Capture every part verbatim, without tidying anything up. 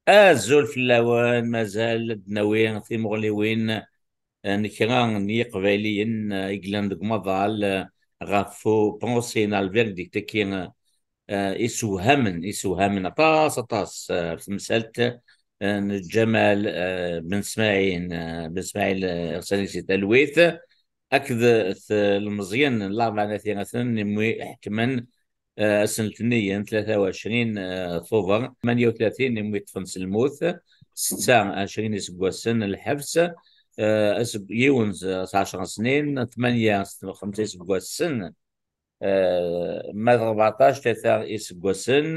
Azul fell-awen, mazal ad d-nawi timuɣliwin n kra n yiqbayliyen i yellan deg umaḍal ɣef uprocès neɣ le verdict-agi isewhamen, isewhamen aṭas, aṭas ɣef temsalt n Ǧamal Ben Smaɛil, Ben Smaɛil, ɣsan-as di talwit, akked lmeẓyen n Larebɛa n At Yiraten imi ḥekmen ass n letniyen tlata u ɛecrin Tubeṛ tmanya u tlatin imi ṭṭfen s lmut, setta ɛecrin iseggasen n lḥebs, yiwen s ɛecṛa snin, tmanya s xemsa iseggasen, ma d rbeɛṭac tlata iseggasen,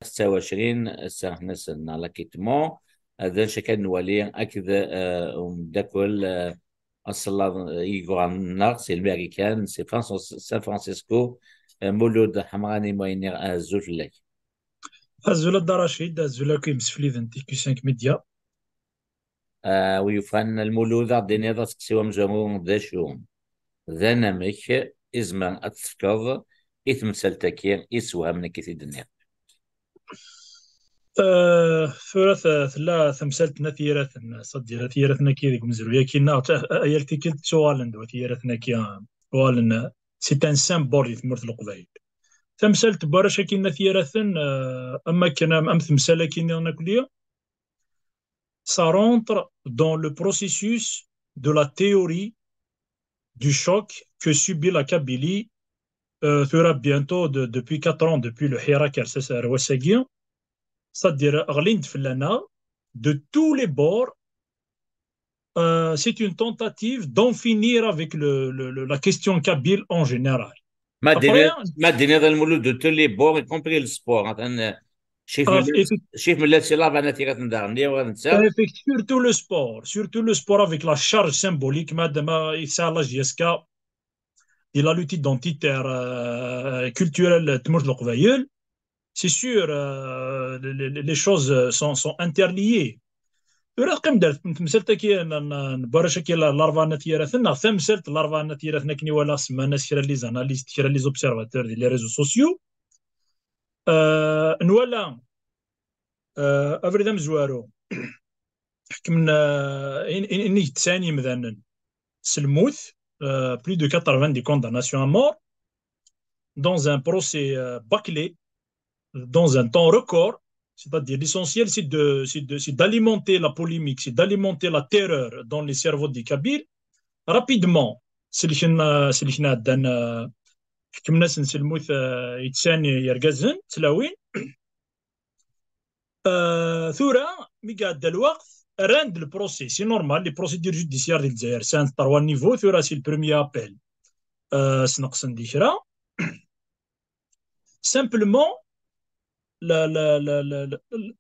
setta u ɛecrin serḥen-asen neɣ l'acquittement. D acu akka nwali akked umeddakel aṣellaḍ i yeɣran-nneɣ si Lmarikan, si San Francisco, Mulud Ḥemrani, ma iniɣ azul fell-ak. Azul a Dda Racid, azul akk imsefliden n T Q cinq Media. Wi yufan a Lmulud, ad d-tiniḍ aseqsi amezwaru d acu, d anamek i tzemreḍ ad t-tefkeḍ i temsalt-agi isewhamen-agi i t-id-nniɣ? Tura tella temsalt n At Yiraten, ṣaddir At Yiraten-agi deg umezruy-agi-nneɣ, a yal tikkelt ttuɣalen-d At Yiraten-agi, uɣalen c'est un symbole di tmurt n Leqbayel. Tamsalt n warrac-agi n At Yiraten, am wakken am temsal-agi-nniḍen akk-nni, ça rentre dans le processus de la théorie du choc que subit la Kabylie, tura bientôt depuis quatre ans, depuis le Hirak ar wass-agi, c'est-à-dire ɣlin-d fell-aneɣ de tous les bords. C'est une tentative d'en finir avec le, le, la question kabyle en général. Ma d-tiniḍ a Lmulud, de tous les bords, y compris le sport. Cif mella si Larebɛa n At Yiraten daɣen, netta. Surtout le sport, surtout le sport avec la charge symbolique, madame, la J S K, et la lutte identitaire, culturelle, tmurt n Leqbayel. C'est sûr, les, les choses sont, sont interliées. Tura teqqim-d temsalt-agi n warrac-agi n Larebɛa n At Yiraten, neɣ tamsalt n Larebɛa n At Yiraten akken i walaɣ, semman-as kra n les analystes, kra n les observateurs di les réseaux sociaux. Nwala abrid amezwaru ḥekmen inig tesɛin yimdanen s lmut, plus de quatre-vingts des condamnations à mort, dans un procès bâclé, dans un temps record. C'est-à-dire, l'essentiel, c'est de, c'est de, c'est d'alimenter la polémique, c'est d'alimenter la terreur dans les cerveaux des Kabyles. Rapidement, c'est le, c'est le, ḥekmen-asen s lmut, euh, i tesɛin yergazen, tlawin. Euh, tura, mi iɛedda lweqt, rran-d le procès. C'est normal, les procédures judiciaires di Lezzayer sɛant trois niveaux, tura c'est le premier appel. Euh, sneqsen di kra. Simplement, la, la, la, la,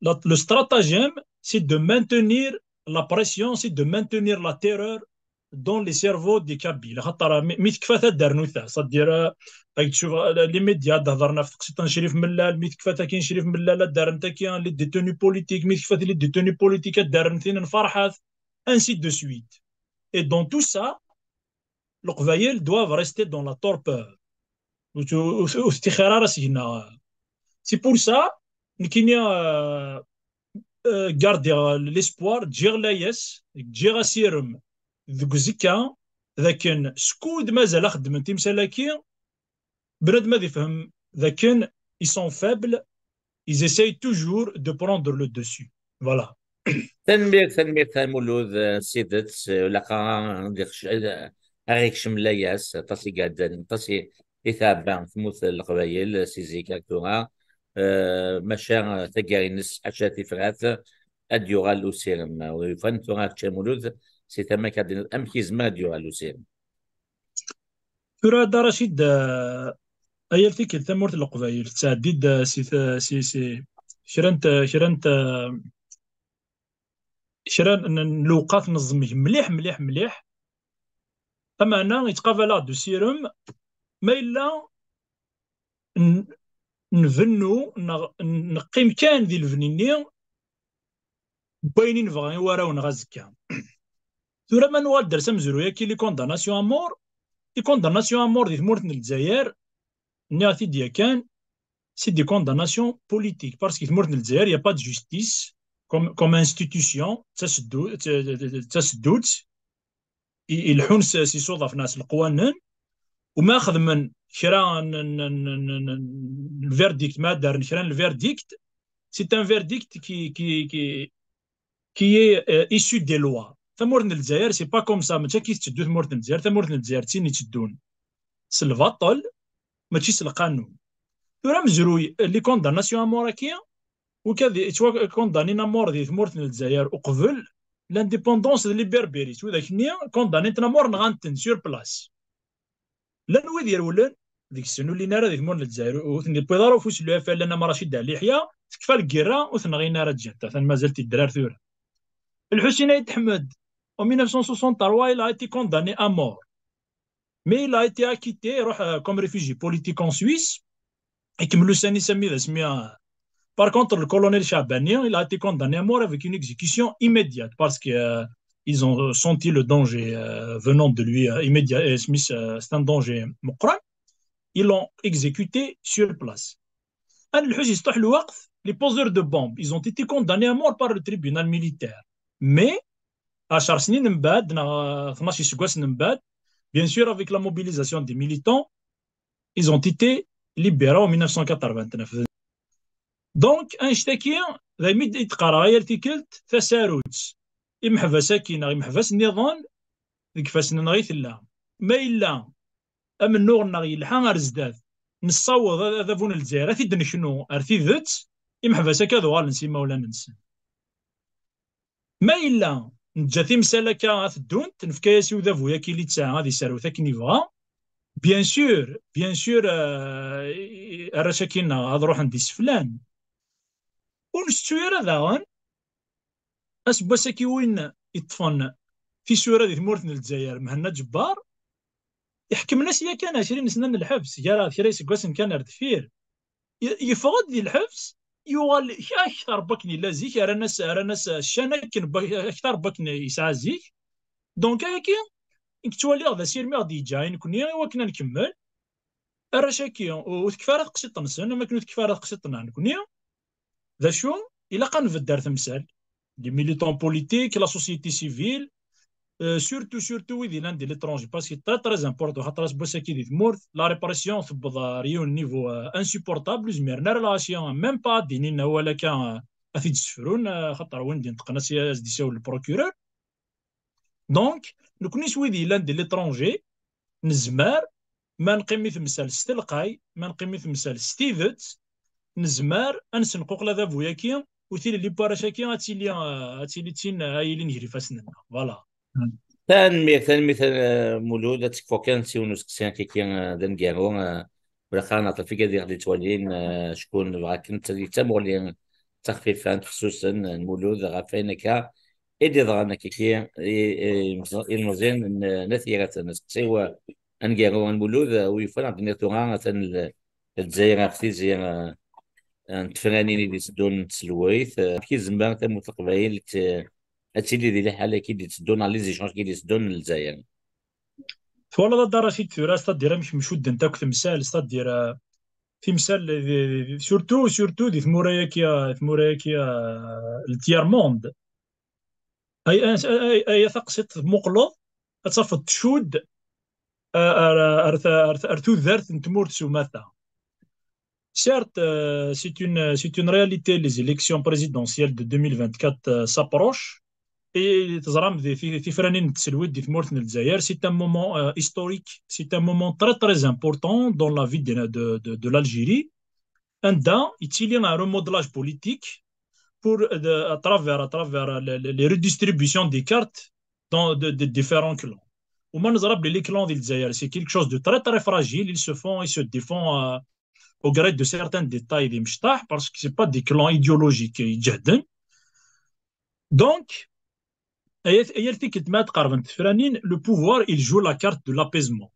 la, le stratagème, c'est de maintenir la pression, c'est de maintenir la terreur dans les cerveaux des Kabyles. خاطر mi, mi tekfa taddart-nni, c'est-à-dire, euh, les médias ad hedren ɣef teqsiṭ n Crif Mellal, mi tekfa takin Crif Mellal ad d-rren takin les détenus politiques, mi tekfa les détenus politiques ad d-rren tin n Ferḥat, ainsi de suite. Et dans tout ça, Leqbayel doivent rester dans la torpeur. Ur t-, ur t-, ur t-ixir ara seg-neɣ. C'est pour ça, nekkini, euh, euh, gardiɣ l'espoir, ǧǧiɣ layas, ǧǧiɣ asirem deg uzekka, d akken skud mazal ad xeddmen timsal-agi, bnadem ad ifhem d akken ils sont faibles, ils essayent toujours de prendre le dessus. Voilà. Tanemmirt, tanemmirt a Mulud, eh, s tidet, eh, ilaq ara ad ixc-, eh, ara yekcem layas, aṭas i iɛeddan, aṭas i, i tɛebba tmurt n Leqbayel, eh, si zik ar tura, eh, maca, eh, taggara-ines ḥaca tifrat, ad d-yuɣal usirem. Ur yufan tura kečč a Mulud, si tama-k ad d-tiniḍ amek yezmer ad d-yuɣal usirem. Tura, a Dda Racid, eh, a yal tikkelt tamurt n Leqbayel tettɛeddi-d, eh, si t-, si, si kra n t-, kra n t-, kra n, n lewqat neẓmeg mliḥ, mliḥ, mliḥ. Ameɛna yettqabal-aɣ-d usirem ma yella n-, nbennu neɣ n-, neqqim kan di lebni-nni n wayen i nebɣa i warraw-nneɣ azekka. Tura ma nuɣal-d ar amezruy-agi, les condamnations à mort, les condamnations à mort di tmurt n Lezzayer, nniɣ-t-id yakan, c'est des condamnations politiques, parce que di tmurt n Lezzayer, y a pas de justice comme, comme institution, d taseddu-, d, d, d, d taseddudt, i, ileḥḥun s, s isuḍaf neɣ s leqwanen, u ma xedmen kra n, n, n, n, n, n verdict, ma ad d-rren kra n le verdict, c'est un verdict qui, qui, qui, qui est, euh, issu des lois. Tamurt n Lezzayer, c'est pas comme ça, mačči akka i tetteddu tmurt n Lezzayer. Tamurt n Lezzayer d tin itteddun s lbaṭel, mačči s lqanun. Tura amezruy, les condamnations à mort-agi, u kad yettwakondanin à mort di tmurt n Lezzayer uqbel l'indépendance d l'Iberbérie, widak-nni condamnin-ten à mort, nɣan-ten sur place. Llan wid irewlen deg-sen, ur llin ara di tmurt n Lezzayer, ur ten-iwwiḍ ara ufus n l'U F L N am Racid Ali Yeḥya, tekfa lgirra, ur ten-nɣin ara, ǧǧan-t, atan mazal-t yedder ar tura. Lḥusin Ayt Ḥmed, en mille neuf cent soixante-trois, il a été condamné à mort. Mais il a été acquitté, iruḥ, euh, comme réfugié politique en Suisse. Ikemmel ussan-is armi d asmi, euh, par contre, le colonel Chabani, il a été condamné à mort avec une exécution immédiate parce que, euh, ils ont senti le danger, euh, venant de lui, euh, immédiat, euh, Smith, euh, c'est un danger meqqran. Ils l'ont exécuté sur place. Ad nelḥu s yesṭuḥ lweqt, les poseurs de bombes, ils ont été condamnés à mort par le tribunal militaire. Mais, ɛecṛ snin mbeɛd, neɣ, euh, tnac iseggasen mbeɛd, bien sûr, avec la mobilisation des militants, ils ont été libérés en mille neuf cent quatre-vingt-neuf. Donc, annect-agi, d ayen i d-qqareɣ yal tikkelt, tasarut, imeḥbas-agi neɣ imeḥbas nniḍen, deg ifassen-nneɣ i tella. Ma yella amennuɣ-nneɣ yelḥa ar zdat, nessaweḍ ad, adabu n Lezzayer ad t-id-neknu ar tidet, imeḥbas-agi ad uɣalen s imawlan-nsen. Ma yella neǧǧa timsal akka ad teddunt, nefka-yas i udabu-agi litteɛ ad iserwet akken yebɣa, bien sûr, bien sûr, euh, arrac-agi-nneɣ ad ruḥen d iseflan. Ur nsettu ara daɣen aseggas-agi win yeṭṭfen tisura di tmurt n Lezzayer, Mhenna Ǧebbar, iḥekmen-as yakan ɛecrin sna n lḥebs, gar kra iseggasen kan ar deffir. Y-, yeffeɣ-d di lḥebs, yuɣal akteṛ n wakken yella zik, rran-as, rran-as ccan akken ba-, akteṛ n wakken yesɛa zik. Donc, ayagi, i yettwaliɣ d asirem i ɣ-d-yeǧǧa i nekni, i wakken ad nkemmel. Arrac-agi, ur, ur tekfi ara teqsiṭ-nsen, am akken ur tekfi ara teqsiṭ-nneɣ nekni. D acu? Ilaq ad nbedd ar temsal. Les militants politiques, la société civile, euh, surtout, surtout wid yellan di l'étranger, parce que très, très important, xaṭer aseggas-agi di tmurt, la répression tewweḍ ar yiwen niveau, euh, insupportable, ur zmiren ara lɣaci, même pas ad d-inin awal akka, euh, ad t-id-sefrun, euh, xaṭer win d-inṭeqen ad s-, ad s-d-isawel le procureur. Donc, nekni s wid yellan di l'étranger, nezmer, ma neqqim i temsal s telqay, ma neqqim i temsal s tidet, nezmer ad nessenquqel adabu-agi, u tilelli n warrac-agi ad tili, eh, ad tili d tin, eh, ad yilin gar ifassen-nneɣ. Voilà. Tanemmirt, tanemmirt, eh, Mulud, ad tekfuḍ kan s yiwen useqsi akka, eh, d aneggaru, eh, wala xaṭer neṭṭef i gad i ɣ-d-yettwalin, eh, acku nebɣa kan d tamuɣli d taxfifant, fessusen, n Mulud, ɣef wayen akka i d-yeḍran akka i, i, i, ilmeẓyen n, n At Yiraten. Aseqsi-w aneggaru n Mulud, u yufan ad d-nniɣ tura atan l-, Lezzayer ɣef tizi, eh, n tefranin i d-itteddun n tselwayt, eh, amek izmer tamurt n Leqbayel t-, ad tili di liḥala i d-itteddun, neɣ les échanges i d-itteddun n Lezzayer? Twalaḍ a Dda Racid tura, c'est-à-dire amek mcuddent akk temsal, c'est-à-dire, euh, timsal, di, di, surtout, surtout di tmura-agi, euh, tmura-agi, euh, le tiers monde. Ay, ay, ay, ay, ay taqsiṭ tmuqleḍ, ad tafeḍ tcudd, euh, ar, ar, ar, ar tudert n tmurt s umata. Certes, euh, c'est une, c'est une réalité, les élections présidentielles de deux mille vingt-quatre, euh, s'approchent. Et teẓram di ti-, tifranin n tselwit di tmurt n Lezzayer, c'est un moment, euh, historique, c'est un moment très, très important dans la vie de, de, de, de l'Algérie. Anda yettili un remodelage politique pour, euh, de, à travers, à travers, euh, les, les, les redistributions des cartes dans de, de différents clans. Au moins, nous avons les clans de Lezzayer, c'est quelque chose de très, très fragile. Ils se font, ils se défendent, euh, au gré de certains détails des mchtaḥ, parce que c'est pas des clans idéologiques, euh, donc, ay at, ay at tikkelt ma ad qerben tefranin, le pouvoir, il joue la carte de l'apaisement.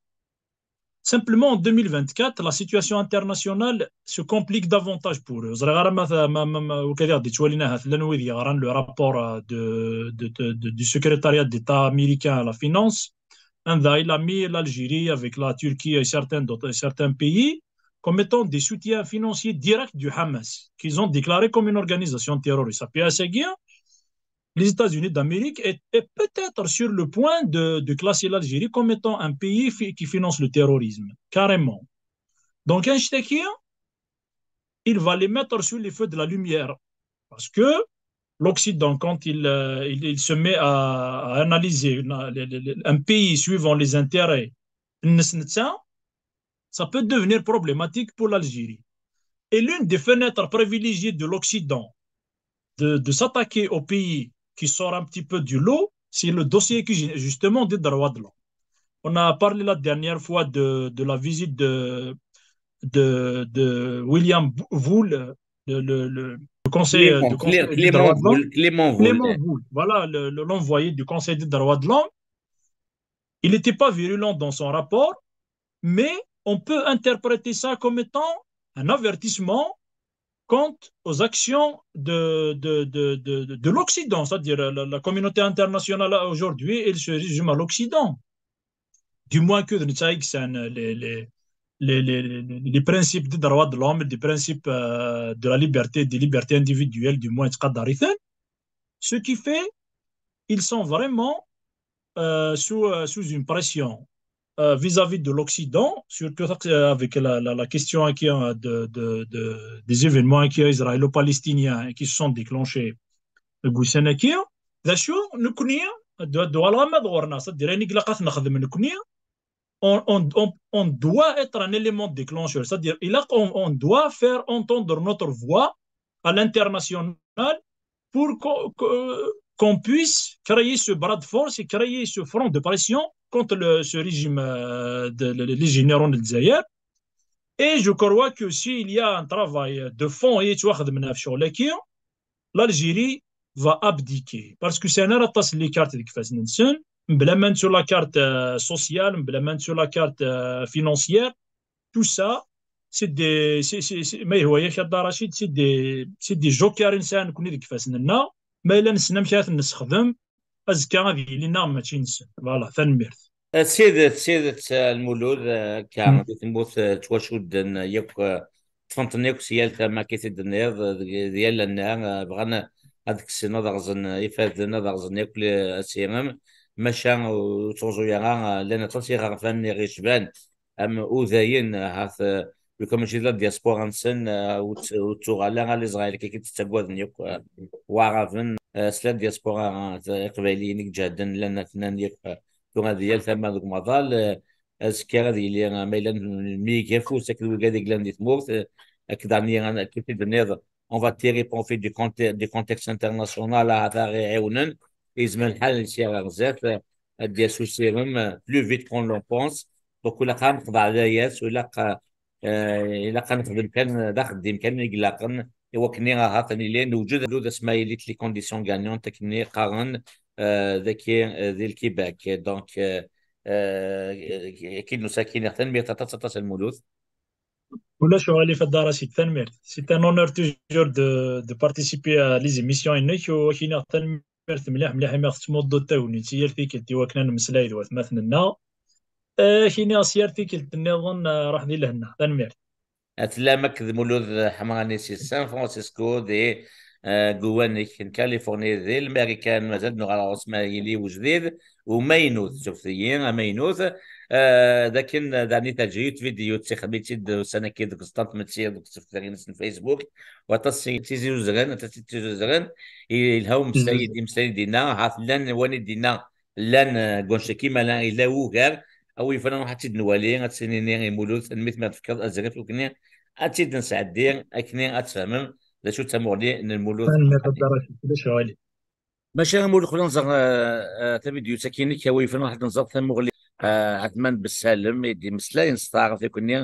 Simplement, en deux mille vingt-quatre, la situation internationale se complique davantage pour eux. Ẓriɣ ara ma, ma, ma, ma, u kadiɣ di twalinah, llan wid yeɣran le rapport, euh, de, de, de, de, du secrétariat d'État américain à la finance. Anda il a mis l'Algérie avec la Turquie et certains d'autres, et certains pays comme étant des soutiens financiers directs du Hamas, qu'ils ont déclaré comme une organisation terroriste. Api ass-agi, les États-Unis d'Amérique est, est peut-être sur le point de, de classer l'Algérie comme étant un pays fi- qui finance le terrorisme, carrément. Donc, un ch'taki, il va les mettre sur les feux de la lumière. Parce que l'Occident, quand il, euh, il, il se met à, à analyser une- les- les- les- un pays suivant les intérêts, ça peut devenir problématique pour l'Algérie. Et l'une des fenêtres privilégiées de l'Occident de, de s'attaquer aux pays qui sortent un petit peu du lot, c'est le dossier qui, justement, des droits de l'homme. On a parlé la dernière fois de, de la visite de, de, de William Voul, le, le, le, le conseil, Clément, de conseil Clé- des Clément droits de l'homme. Voul, Clément Voul. Clément Voul, voilà, le- le- l'envoyé du Conseil des droits de l'homme. Il n'était pas virulent dans son rapport, mais on peut interpréter ça comme étant un avertissement quant aux actions de, de, de, de, de l'Occident, c'est-à-dire la, la communauté internationale aujourd'hui, elle se résume à l'Occident. Du moins que les, les, les, les, les principes des droits de l'homme, des principes euh, de la liberté, des libertés individuelles, du moins, ce qui fait, ils sont vraiment euh, sous, euh, sous une pression euh, vis-à-vis de l'Occident, surtout euh, avec la, la, la question qui, euh, de, de, de, des événements qui, israélo-palestiniens qui se sont déclenchés. C'est-à-dire, on, on, on doit être un élément déclencheur, c'est-à-dire on, on doit faire entendre notre voix à l'international pour qu'on puisse créer ce bras de force et créer ce front de pression contre le, ce régime euh, de, de, des généraux de Dzaïr. Et je crois que s'il y a un travail de fond, l'Algérie va abdiquer. Parce que c'est un ratas les cartes de Kfasnensen, sur la carte euh, sociale, sur la carte euh, financière, tout ça, c'est des, c'est, c'est, c'est, ما هو يا شاد رشيد، c'est des, c'est des jokers نسان نكون ديك فاسنا. ما إلا نسنا مشات نسخدم، أزكى هذه لنا ما تشينس. Voilà, tanemmirt. سيدة سيدة المولود كان دي تموت تواشودن يك تفنطن يك سيال تما كي تدنيض ديال لنا بغانا هذاك السن هذا غزن يفادن هذا غزن يك سيرم ماشا وتوزو يرى لنا تصيغ فاني غيشبان am udayen ahat lukan mačči d la diaspora nsen ur ttuɣal ara Lezrayen akka i tt-ttaggaden yakk waɛraben s la diaspora iqbayliyen i iǧehden llan atnan yakk tura di yal tama deg umaḍal azekka ad yili ma yella nmig afus akked wigad i yellan di tmurt akked ɛni akka i d-tenniḍ on va tirer profit du contexte international ahat aɣ iɛiwnen yezmer lḥal nesya ɣer zdat ad d-yas usirem plus vite qu'on l'on pense. Donc ilaq ad neqḍeɛ layas, ilaq ilaq ad nexdem kan d axeddim kan i ilaqen i wakken ahat ad nili newjed d asma yili les conditions gagnantes akken i qqaren daki di Lkibak. Donc akin nusa akin tanemmirt aṭas aṭas a Lmulud. Ulac uɣilif a Dda Racid, tanemmirt. C'est un honneur toujours de, de participer à les émissions-inek u ad k-iniɣ tanemmirt mliḥ mliḥ imi ɣ-tettmudduḍ tagnit si yal tikkelt i wakken ad nemmeslay d watmaten-nneɣ. Ad k-iniɣ s yal tikkelt nniḍen ruḥ di lehna. Tanemmirt. Tellam akked Mulud Ḥemrani si San Francisco di deg uwanek n Californie di Lmarikan, mazal nuɣal ɣer usmayili ujdid umaynut, ttufet-iyi amaynut. D akken daɛni terǧa yiwet vidyu ttixdem-itt-id ussan-agi deg uẓeṭṭa n tmetti deg tsefter-ines n Facebook, waṭas i tt-izuzren, aṭas i tt-izuzren, yelha umeslay i d-yemmeslay dinna, ahat llan wani dinna llan deg wannect-agi, ma yella wugar, a wi yebɣan ad tt-id-nwali, ad tt-nini i Mulud, tanemmirt mi ɣ-d-tefkiḍ azref ukni, ad tt-id-nesɛeddi akken ad tfehmem d acu d tamuɣli n Lmulud. Tanemmirt a Dda Racid, ulac uɣilif. Maca a Mulud, xula nẓer tavidyut-agi-inek, a wi yebɣan ad nẓer tamuɣli, Ɛetman Bessalem i d-imeslayen s taɛrabt akkenni,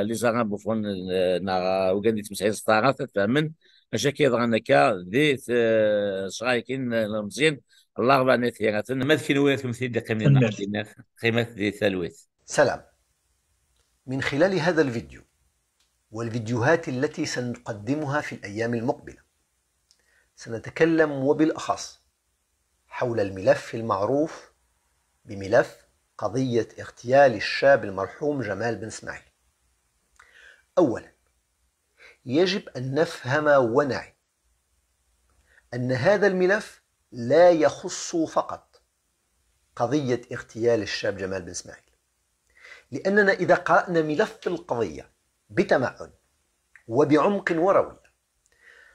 les arabophones neɣ wigad i yettmeslayen s taɛrabt ad fehmen acu akka yeḍran akka di ccɣel-agi n Ilemẓiyen n Larebɛa n At Yiraten. Ma d kenwi a kennemti i d-iqqimen dinna, qqimet di talwit. سلام. من خلال هذا الفيديو والفيديوهات التي سنقدمها في الأيام المقبلة سنتكلم وبالأخص حول الملف المعروف بملف قضية اغتيال الشاب المرحوم جمال بن اسماعيل. أولا، يجب أن نفهم ونعي أن هذا الملف لا يخص فقط قضية اغتيال الشاب جمال بن إسماعيل، لأننا إذا قرأنا ملف القضية بتمعن وبعمق وروية،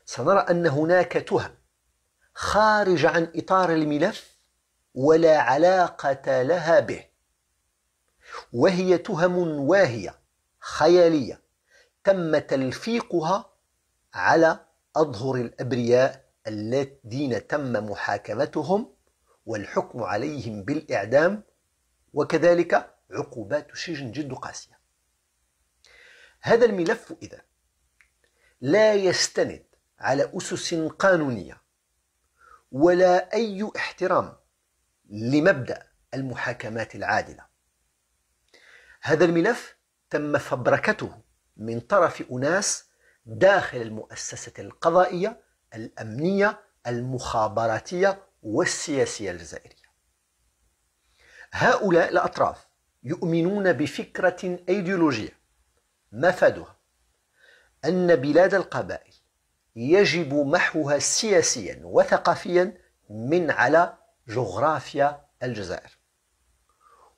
سنرى أن هناك تهم خارجة عن إطار الملف ولا علاقة لها به، وهي تهم واهية خيالية تم تلفيقها على أظهر الأبرياء الذين تم محاكمتهم والحكم عليهم بالإعدام، وكذلك عقوبات سجن جد قاسية. هذا الملف إذن لا يستند على أسس قانونية ولا أي احترام لمبدأ المحاكمات العادلة. هذا الملف تم فبركته من طرف أناس داخل المؤسسة القضائية، الأمنية، المخابراتية والسياسية الجزائرية. هؤلاء الأطراف يؤمنون بفكرة أيديولوجية مفادها أن بلاد القبائل يجب محوها سياسيا وثقافيا من على جغرافيا الجزائر،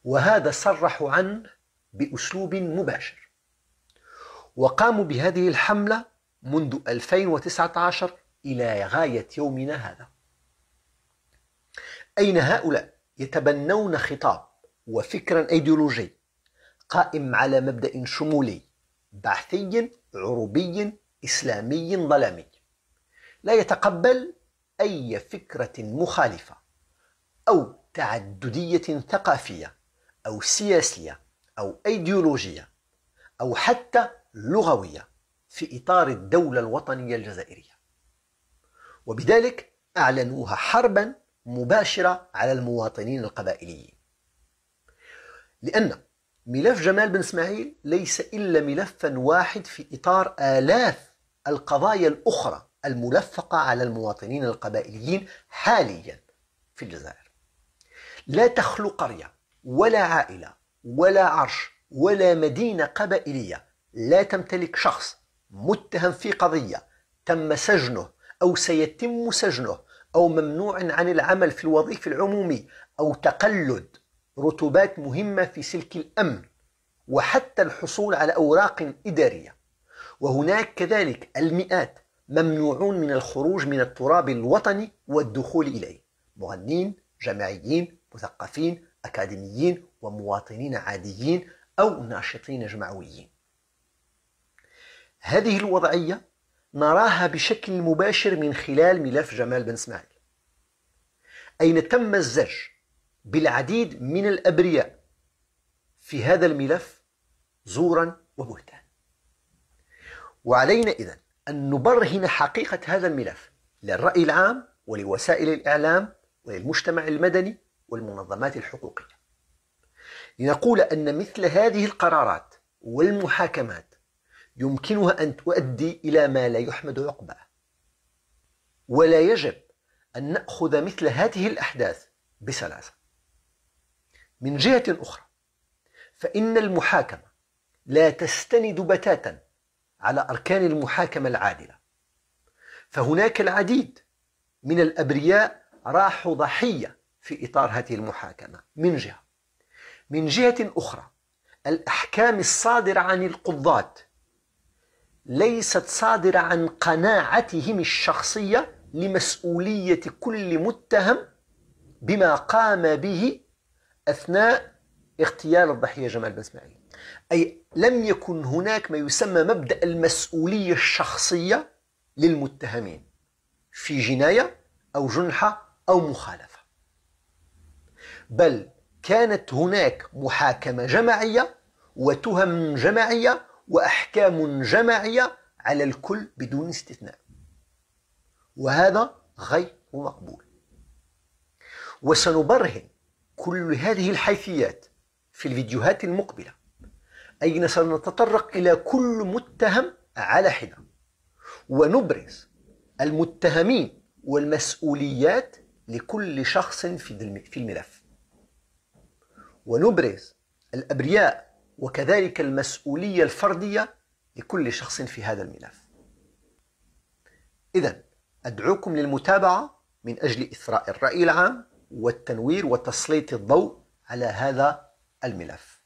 وهذا صرحوا عنه بأسلوب مباشر، وقاموا بهذه الحملة منذ ألفين وتسعة عشر إلى غاية يومنا هذا. أين هؤلاء يتبنون خطاب وفكرا أيديولوجي قائم على مبدأ شمولي بعثي عروبي إسلامي ظلامي، لا يتقبل أي فكرة مخالفة أو تعددية ثقافية أو سياسية أو أيديولوجية أو حتى لغوية في إطار الدولة الوطنية الجزائرية، وبذلك أعلنوها حربا مباشرة على المواطنين القبائليين. لأن ملف جمال بن إسماعيل ليس إلا ملفا واحد في إطار آلاف القضايا الأخرى الملفقة على المواطنين القبائليين حاليا في الجزائر. لا تخلو قرية ولا عائلة ولا عرش ولا مدينة قبائلية لا تمتلك شخص متهم في قضية تم سجنه أو سيتم سجنه أو ممنوع عن العمل في الوظيفة العمومي أو تقلد رتبات مهمة في سلك الأمن وحتى الحصول على أوراق إدارية. وهناك كذلك المئات ممنوعون من الخروج من التراب الوطني والدخول إليه، مغنين، جامعيين، مثقفين، أكاديميين، ومواطنين عاديين أو ناشطين جمعويين. هذه الوضعية نراها بشكل مباشر من خلال ملف جمال بن إسماعيل، أين تم الزج بالعديد من الأبرياء في هذا الملف زورا وبهتان. وعلينا إذن أن نبرهن حقيقة هذا الملف للرأي العام ولوسائل الإعلام وللمجتمع المدني والمنظمات الحقوقية، لنقول أن مثل هذه القرارات والمحاكمات يمكنها أن تؤدي إلى ما لا يحمد عقباه، ولا يجب أن نأخذ مثل هذه الأحداث بسلاسة. من جهة أخرى، فإن المحاكمة لا تستند بتاتا على أركان المحاكمة العادلة، فهناك العديد من الأبرياء راحوا ضحية في إطار هذه المحاكمة من جهة. من جهة أخرى، الأحكام الصادرة عن القضاة ليست صادرة عن قناعتهم الشخصية لمسؤولية كل متهم بما قام به أثناء اغتيال الضحية جمال بن إسماعيل. أي لم يكن هناك ما يسمى مبدأ المسؤولية الشخصية للمتهمين في جناية أو جنحة أو مخالفة، بل كانت هناك محاكمة جماعية وتهم جماعية وأحكام جماعية على الكل بدون استثناء، وهذا غير مقبول. وسنبرهن كل هذه الحيثيات في الفيديوهات المقبلة، أين سنتطرق إلى كل متهم على حدة، ونبرز المتهمين والمسؤوليات لكل شخص في الم-، في الملف، ونبرز الأبرياء وكذلك المسؤولية الفردية لكل شخص في هذا الملف. إذن أدعوكم للمتابعة من أجل إثراء الرأي العام والتنوير وتسليط الضوء على هذا الملف.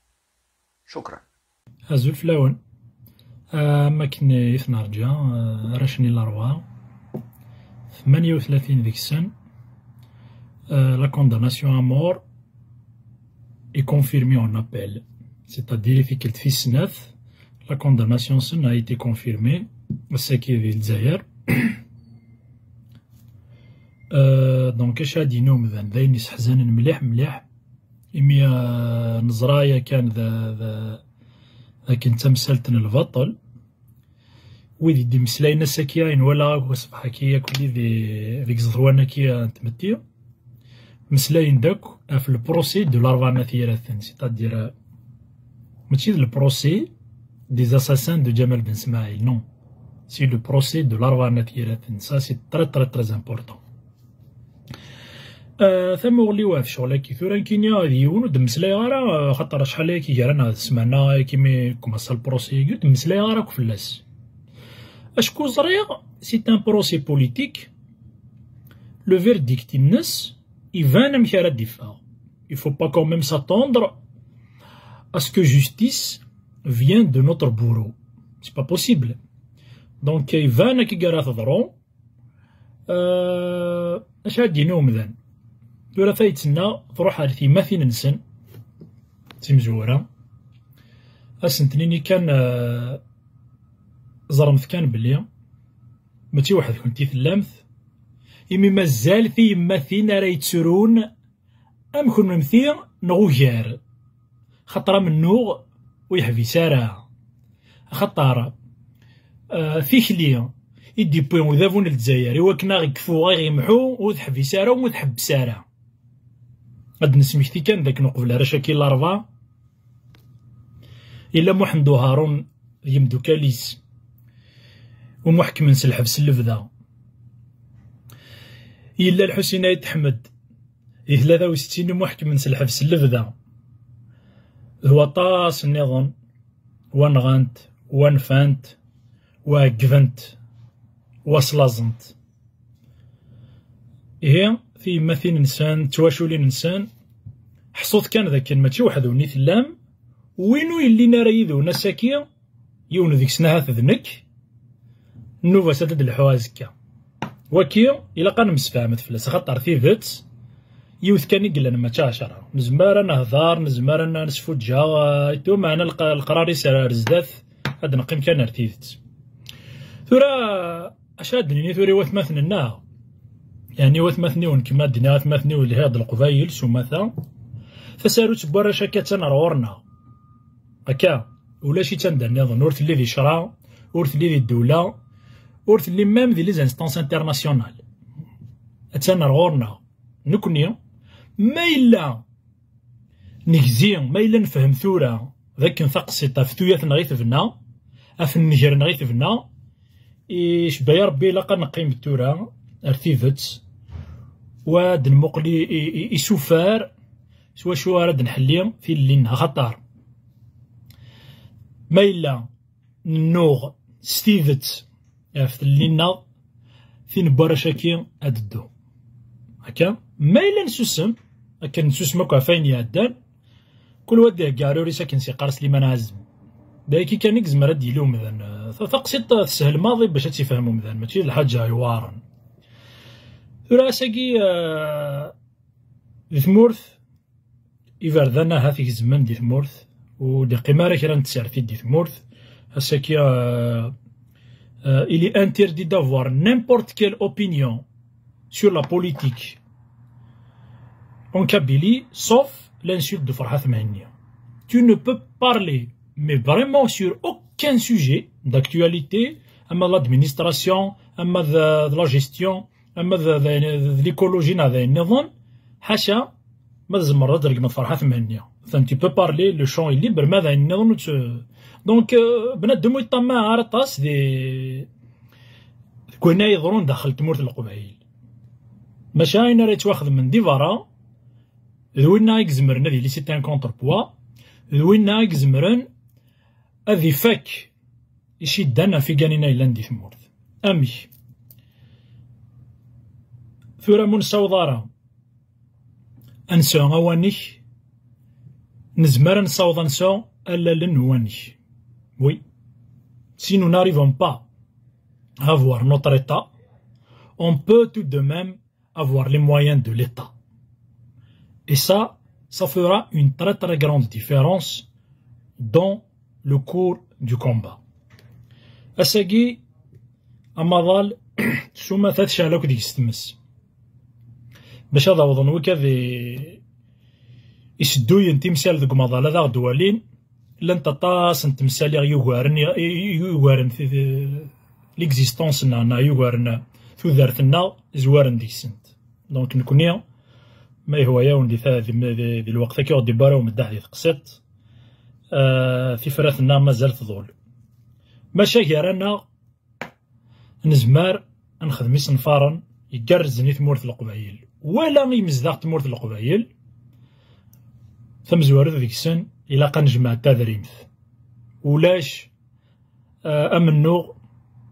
شكرا. Azul fell-awen. Am akken i t-nerǧa, arrac-nni n Larebɛa, tmanya u tlatin deg-sen, la condamnation à mort est confirmée en appel. C'est-à-dire, i tikkelt tis snat, la condamnation-nsen a été confirmée, ass-agi di Lezzayer. Donc, acu ad d-yini umdan? D ayen yesseḥzanen mliḥ mliḥ, imi neẓra yakan d akken d tamsalt n lbaṭel. Wid i d-imeslayen ass-agi, ayen walaɣ akk ṣṣbeḥ-agi akk deg iẓeḍwan-agi n tmetti, meslayen-d akk ɣef le procès de Larebɛa n At Yiraten, c'est-à-dire, mačči d le procès des assassins de Ǧamal Ben Smaɛil, non. C'est le procès de Larebɛa n At Yiraten. Ça, c'est très, très, très important. Tamuɣli-w ɣef ccɣel-agi tura nekkini d yiwen ur d-mmeslayeɣ ara, xaṭer acḥal ayagi gar-aneɣ d ssmana ayagi mi kmassa le procès-agi, ur d-mmeslayeɣ ara akk fell-as. Acku ẓriɣ c'est un procès politique. Le verdict-ines iban amek ara d-iffeɣ. Il faut pas quand même s'attendre à ce que justice vienne de notre bourreau. C'est pas possible. Donc iban akken ara teḍru. Acu ara d-yini umdan? Tura tayet-nneɣ truḥ ar tyemmatin-nsen d timezwura, ad sent-nini kan, ẓremt kan belli mačči weḥd-kent i tellamt, imi mazal tiyemmatin ara yettrun am kennemti neɣ ugar. Xaṭer amennuɣ ur yeḥbis ara. Axaṭer tikli i d-iwwi udabu n Lezzayer i wakken ad aɣ-ikfu, ad aɣ-imḥu, ur teḥbis ara, ur tḥebbes ara. Ad d-nesmekti kan d akken uqbel arrac-agi n Larebɛa, yella Muḥend Uharun d yimdukal-is umi ḥekmen s lḥebs n lebda. Yella Lḥusin Ayt Ḥmed di tlata u settin umi ḥekmen s lḥebs n lebda. D waṭas nniḍen wa nɣant, wa nfant, wa ɛeggben-t, wa slaẓen-t. Ihi tiyemmatin-nsen d twaculin-nsen, ḥṣut kan d akken mačči weḥd-wen i tellam. Win ur yellin ara yid-wen ass-agi, yiwen deg-sen ahat d nekk, nnuba-s ad d-lḥu azekka. Waki ilaq ad nemsefhamet fell-as, axaṭer tidet yiwet kan i yellan, mačči ɛecra. Nezmer ad nehder, nezmer ad nesfuǧǧa, itu, meɛna leqrar-is ar zdat, ad neqqim kan ar tidet. Tura acu ad d-nini tura i watmaten-nneɣ? Yeɛni watmaten-iw, nekk ma d-nniɣ atmaten-iw, lhiɣ-d Leqbayel s umata. Tasarut n warrac akka attan ar ɣur-neɣ. Akka, ulac-itt anda nniḍen, ur telli di ccṛeɛ, ur telli di ddewla, ur telli même di les instances internationales. Attan ar ɣur-neɣ. Nekkni, ma yella negzi, ma yella nefhem tura d akken taqsiṭ ɣef tuyat-nneɣ i tebna, ɣef nnger-nneɣ i tebna, icebba-yi Rebbi, ilaq ad neqqim tura ar tidet, wa ad nmuqel i, i, i, isufar s wacu ara d-nḥelli tilelli-nneɣ. Axaṭer ma yella nennuɣ s tidet ɣef tlelli-nneɣ, tin n warrac-agi ad d-teddu. Akka, ma yella nsusem, akken nsusem akk ɣef wayen iɛeddan, kul wa ad d-iheggi aɛrur-is akken s-yeqqar Sliman Ɛazem. D ayagi kan i yezmer ad d-yili umdan. Ta-, taqsiṭ teshel maḍi bac ad tt-ifhem umdan, mačči d lḥaǧa iweɛren. Tura ass-agi, eh, di tmurt, iberdan ahat gezmen di tmurt, ur d-iqqim ara kra n tsertit di tmurt. Ass-agi, euh, euh, il est interdit d'avoir n'importe quelle opinion sur la politique en Kabylie, sauf l'insulte de Farhat Mahenni. Tu ne peux parler, mais vraiment sur aucun sujet d'actualité, ama de l'administration, ama de, de la gestion, ama de, de, de l'écologie, neɣ d ayen nniḍen, ḥaca ma tzemreḍ ad tregmeḍ Ferḥat Mhenni. Enfin, tu peux parler, le champ est libre, ma d ayen nniḍen ur tt-, donc, euh, bnadem ur yeṭṭamaɛ ara aṭas di, deg wayen ay yeḍrun daxel tmurt n Leqbayel. Maca ayen ara yettwaxedmen di berra, d winna i izemren ad yili c'est un contrepoids, d winna i izemren ad ifak iciddan ɣef iganina yellan di tmurt. Amek? Tura mu nessaweḍ ara ad nesɛu awanek, nezmer ad nessaweḍ ad nesɛu allalen n uwanek. Oui. Si nous n'arrivons pas à avoir notre État, on peut tout de même avoir les moyens de l'État. Et ça, ça fera une très très grande différence dans le cours du combat. Ass-agi, amaḍal, s umata tecɛel akk deg-s tmes. Bac ad awḍen wikad i-, isedduyen timsal deg umaḍal ad aɣ-d-walin, llant aṭas n temsal i ɣ-yugaren, i-, i-, yugaren ti-, l'existence-nneɣ, neɣ yugaren tudert-nneɣ, zwaren deg-sent. Donc, nekni, ma yehwa-yawen di ta-, di, di, di lweqt-agi ur d-iwwi ara umeddaḥ di teqsiṭ, eh, tifrat-nneɣ mazal tḍul. Maca gar-aneɣ, nezmer ad nexdem isenfaren igerrzen i tmurt n Leqbayel. Wala imezdaɣ n tmurt n Leqbayel, tamezwarut deg-sen, ilaq ad nejmeɛ tadrimt. Ulac, eh, amennuɣ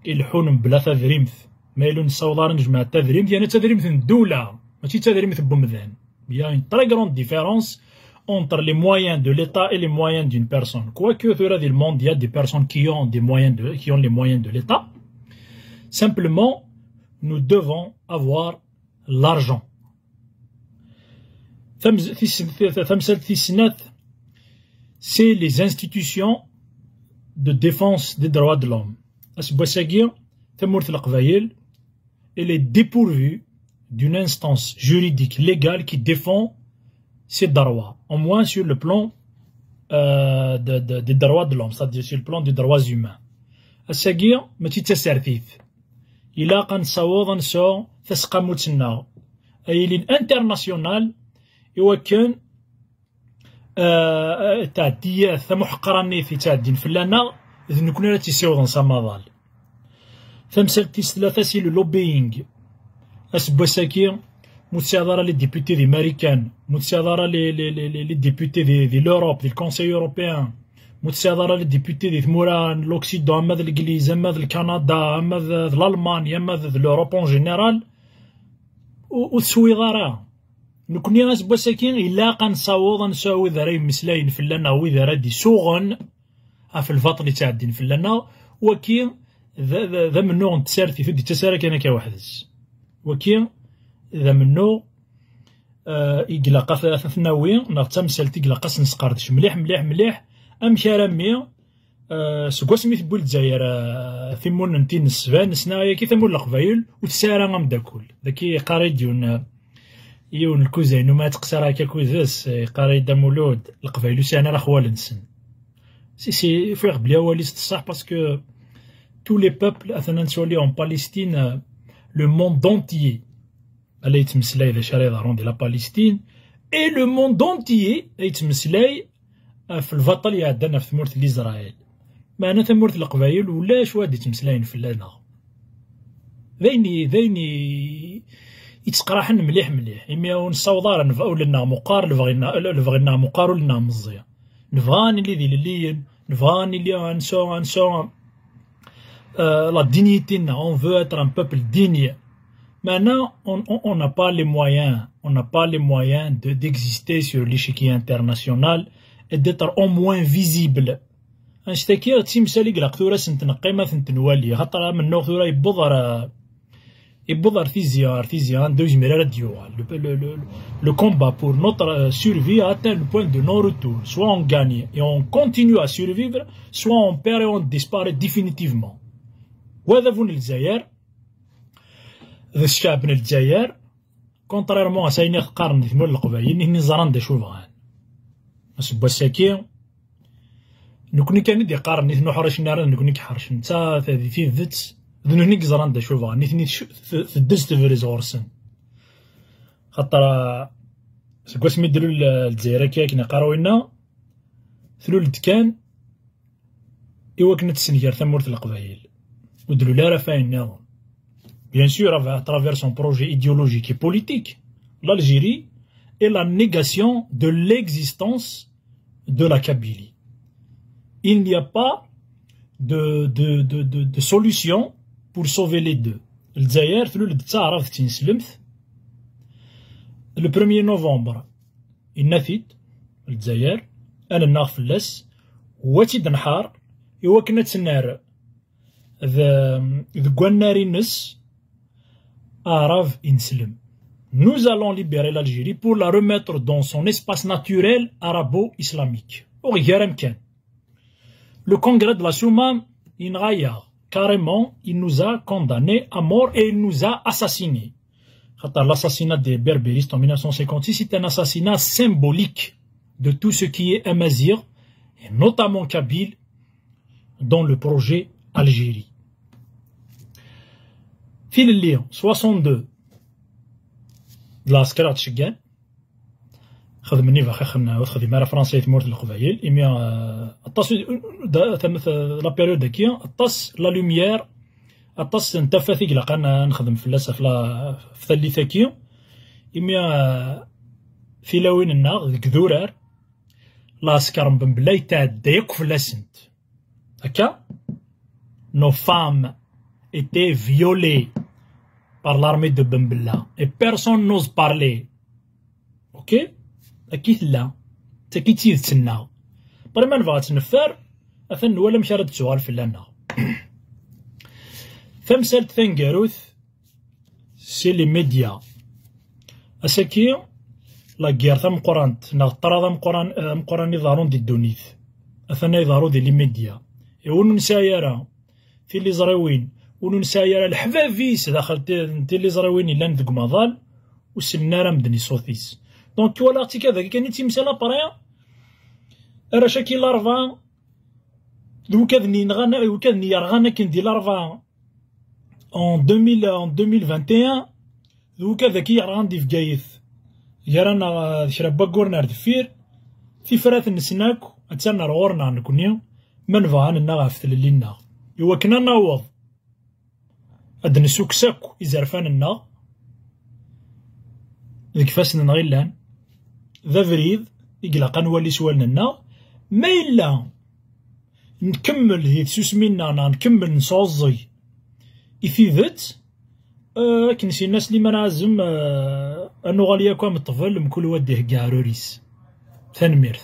ileḥḥun mebla tadrimt. Ma yella ur nessaweḍ ara ad nejmeɛ tadrimt, yerna d tadrimt n ddula, mačči d tadrimt n wemdan. Il y a une très grande différence entre les moyens de l'État et les moyens d'une personne. Quoique, tura di le monde, il y a des personnes qui ont des moyens de, qui ont les moyens de l'État. Simplement, nous devons avoir l'argent. Tamz-, tis-, tamsalt tis snat, c'est les institutions de défense des droits de l'homme. Aseggas-agi, tamurt n Leqbayel, elle est dépourvue d'une instance juridique légale qui défend ses droits, au moins sur le plan, euh, de, de, des droits de l'homme, c'est-à-dire sur le plan des droits humains. Ass-agi, mačči d tasertit. Ilaq ad nessaweḍ ad nesɛu tasqamut-nneɣ, ad yilin international, i wakken, euh, taɛdiyat tamuḥeqranit yettɛeddin fell-aneɣ, d nekkni ara tt-yessiwḍen s amaḍal. Tamsalt tis tlata, c'est le lobbying. Aseggas-agi, mu tesɛiḍ ara les députés di Marikan, mu tesɛiḍ ara les, les, les, les, les députés di, di l'Europe, di le Conseil européen, mu tesɛiḍ ara les députés di tmura n l'Occident, ama d Legliz, ama d Lkanada, ama d, d l'Allemagne, ama d, d l'Europe en général, ur, ur teswiḍ ara. Nekni aseggas-agi ilaq ad nessaweḍ ad nesɛu wid ara yemmeslayen fell-aneɣ, wid ara d-isuɣen ɣef lbaṭel yettɛeddin fell-aneɣ. Waki d, d, d amennuɣ n tsertit, ur d-yettas ara kan akka weḥd-s. Waki d amennuɣ, eh, i ilaq ad t-, ad t-nawi, neɣ d tamsalt i ilaq ad s-nesqerdec mliḥ, mliḥ, mliḥ, amek arami, eh, seg wasmi tewwi Lezzayer, eh, timunent-ines sban sna ayaki tamurt n Leqbayel, ur tesɛi ara ameddakel. Daki yeqqar-iyi-d yiwen, eh, yiwen lkuza-inu ma teqsir akka akud-s, eh, yeqqar-iyi-d: "A Mulud, Leqbayel ur sɛin ara axwal-nsen." Si, si, ufiɣ belli awal-is d ṣṣeḥ, parce que tous les peuples, atan ad nettwali en Palestine, euh, le monde entier, ala yettmeslay d acu ara yeḍrun di la Palestine, et le monde entier ay yettmeslay ɣef lbaṭel iɛeddan ɣef tmurt n Lizraɛil. Meɛna tamurt n Leqbayel ulac wa d-yettmeslayen fell-aneɣ. D ayen i, d ayen i, yettqraḥen mliḥ mliḥ, imi ur nessaweḍ ara, neb-, ul-nneɣ meqqar, lebɣi-nneɣ, lebɣi-nneɣ meqqar, ul-nneɣ meẓẓi. Nebɣa ad nili d ilelliyen, nebɣa ad nili, ad nesɛu, ad nesɛu, euh, la dignité-nneɣ. On veut être un peuple digne. Maintenant, on, on, on n'a pas les moyens, on n'a pas les moyens de, d'exister sur l'échiquier international et d'être au moins visible. Annect-agi d timsal i ilaq tura ad sent-neqqim, ad tent-nwali. Xaṭer amennuɣ tura yewweḍ ɣer, yewweḍ ɣer tizi, ɣer tizi, anda ur yezmir ara ad d-yuɣal. Le, le, le, le combat pour notre, euh, survie a atteint le point de non-retour. Soit on gagne et on continue à survivre, soit on perd et on disparaît définitivement. Wa d abu n Lezzayer, d ccɛeb n Lezzayer, contrairement à s ayen i ɣ-qqaren di tmurt n Leqbayel, nitni ẓran d acu bɣan. Aseggas-agi, nekni kan i d-iqqaren, nitni ur ḥricen ara, d nekni i iḥercen. D ta, ta, di tidet, d nutni i yeẓran d acu bɣan. Nitni tc-, t-, teddez tebrez ɣur-sen. Xaṭer, ah, seg wasmi d-tlul, ah, Lezzayer akka akken iqqar winna, tlul-d kan i wakken ad tessenger tamurt n Leqbayel. Ur d-tlul ara ɣef wayen nniḍen. Bien sûr, à travers son projet idéologique et politique, l'Algérie est la négation de l'existence de la Kabylie. Il n'y a pas de, de, de, de, de solution pour sauver les deux. Lezzayer tlul-d d taɛrabt d tineslemt, Le premier novembre, yenna-t-id Lezzayer, ad nennaɣ fell-as, u ad tt-id-nḥar, i wakken ad tt-nerr d-, deg wannar-ines aɛrab ineslem. Nous allons libérer l'Algérie pour la remettre dans son espace naturel arabo-islamique. Ur ɣ-gar amkan. Le congrès de la Souma, yenɣa-yaɣ. Carrément, il nous a condamnés à mort et il nous a assassinés. L'assassinat des berbéristes en mille neuf cent cinquante-six, c'est un assassinat symbolique de tout ce qui est amazigh, et notamment kabyle, dans le projet Algérie. Tilelli soixante-deux, d lɛesker ad tceggan, xedmen ibaxixen ur texdim ara Fransa i tmurt n Leqbayel, imi eh, aṭas, da- tam- la période-agi, aṭas la lumière, aṭas n tafat i ilaq ad nexdem fell-as ɣef la- ɣef tallit-agi, imi eh, tilawin-nneɣ deg idurar, lɛesker n Bembella yetɛedda akk fell-asent. Akka, nos femmes étaient violées par l'armée de Bembella et personne n'ose parler. Ok? Akka i tella. D tagi i d tidet-nneɣ. Après ma nebɣa ad tt-neffer, atan nwala amek ara d-tuɣal fell-aneɣ. Tamsalt taneggarut, c'est les médias. Ass-agi, la guerre tameqqrant, neɣ ṭṭrad ameqqran, ameqqran iḍerrun di ddunit, atan iḍerru di les médias. Iwin ur nesɛi ara tiliẓriwin, win ur nesɛi ara leḥbab-is daxel ti- n tiliẓriwin yellan deg umaḍal, ur sellen ara medden i ṣṣut-is. Donc, walaɣ-tt akka dagi kan i d timsal après, arrac-agi Larebɛa, d wukad-nni yenɣan, wukad-nni yerɣan akken di Larebɛa, en deux mille, en deux mille vingt et un, d wukad-agi yerɣan di Bgayet, gar-aneɣ d kra n wagguren ar deffir, tifrat-nsen akk attan ar ɣur-neɣ nekkni, ma nebɣa ad nennaɣ ɣef tlelli-nneɣ, iwakken ad naweḍ ad d-nessukkes akk izerfan-nneɣ deg ifassen-nneɣ i llan. D abrid i ilaq ad nwali s wallen-nneɣ. Ma yella nkemmel di tsusmi-nneɣ neɣ nkemmel nesɛuẓẓeg i tidet, eh, akken s-yenna Sliman Ɛazem, eh, ad nuɣal yakk am ṭṭbel, mkul wa ad d-iheggi aɛrur-is. Tanemmirt.